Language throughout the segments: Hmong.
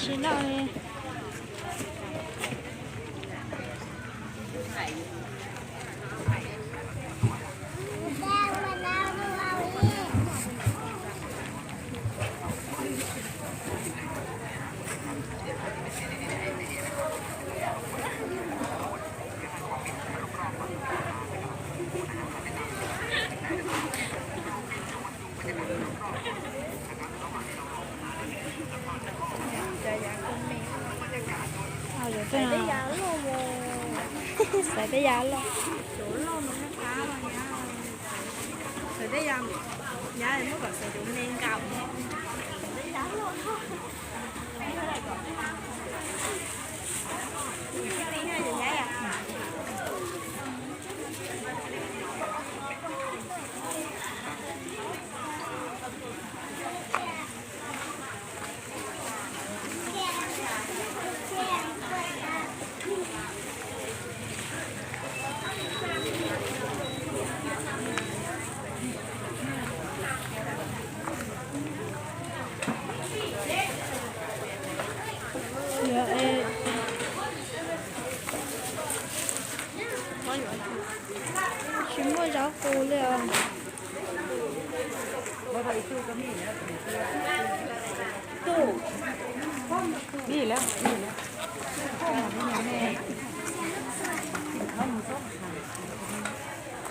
Tsis noj li. Xaiv tej yam loj. Xaiv tej yam loj. Xaiv tej yam, nyab muab kom xaiv tus me nkaus. Tsis muaj zaub qus li os.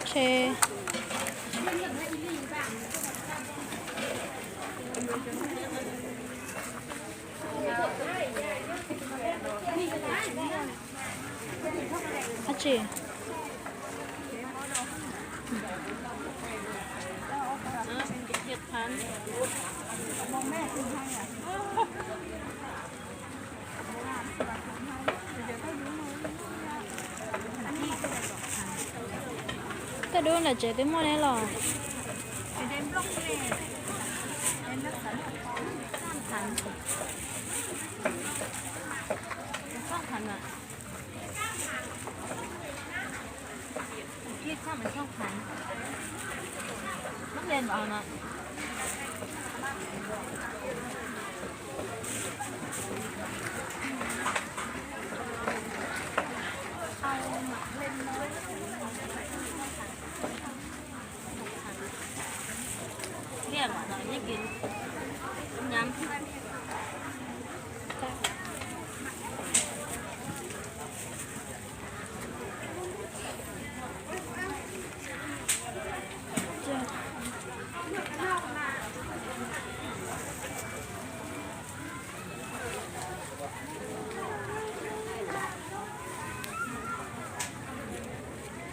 Tshe. Dab tsi? Tej dub ntawm tsev twb muaj ne los?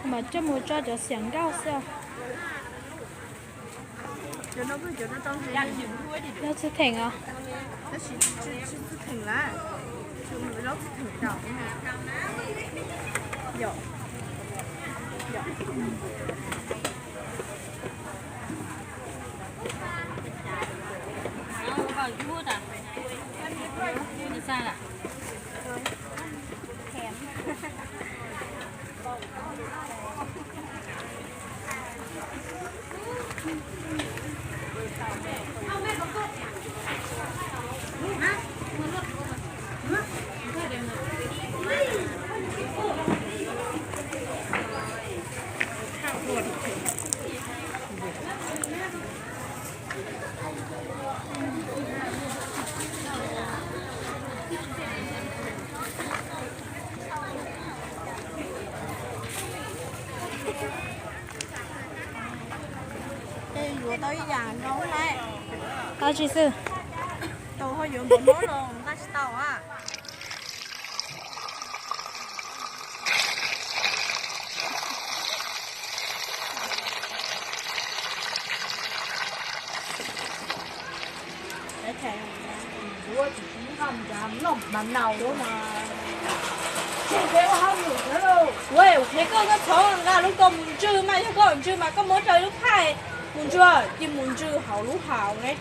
Mas coj mus tso cov xiam nkauj xwb. Zaub txhwb theem os. Ces yuav tau ib yam no lawm. Tau tsis xwb? Tau ho yuav npaum no los nqa tsis tau a. Ua, kuv qhia koj, koj txhob nqa lub ko mus ntswg mas, yog koj ntswg mas koj muab rau lub thaij mus ntswg, cia mus ntswg hauv lub hav ne.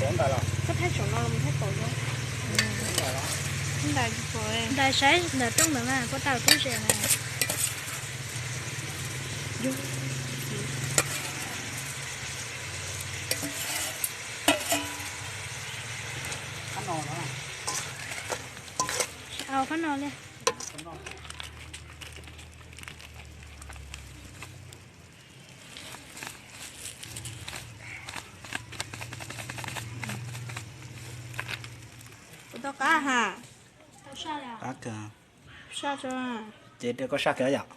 Koj thaij saum no los thaij saum no? Ntais saib ntawm rooj ntawd mas puas tau tub ze na. Au, qab no li. Kuv tau qab ha. Qab kawg. Saj tso. Ces koj saj kawg yom.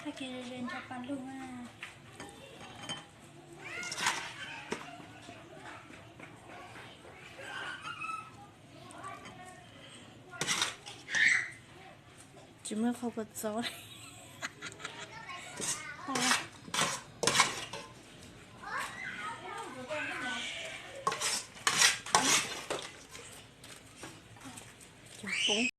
Tag kis ze nrog pas lug na. Tsis muaj qhov puas txaus.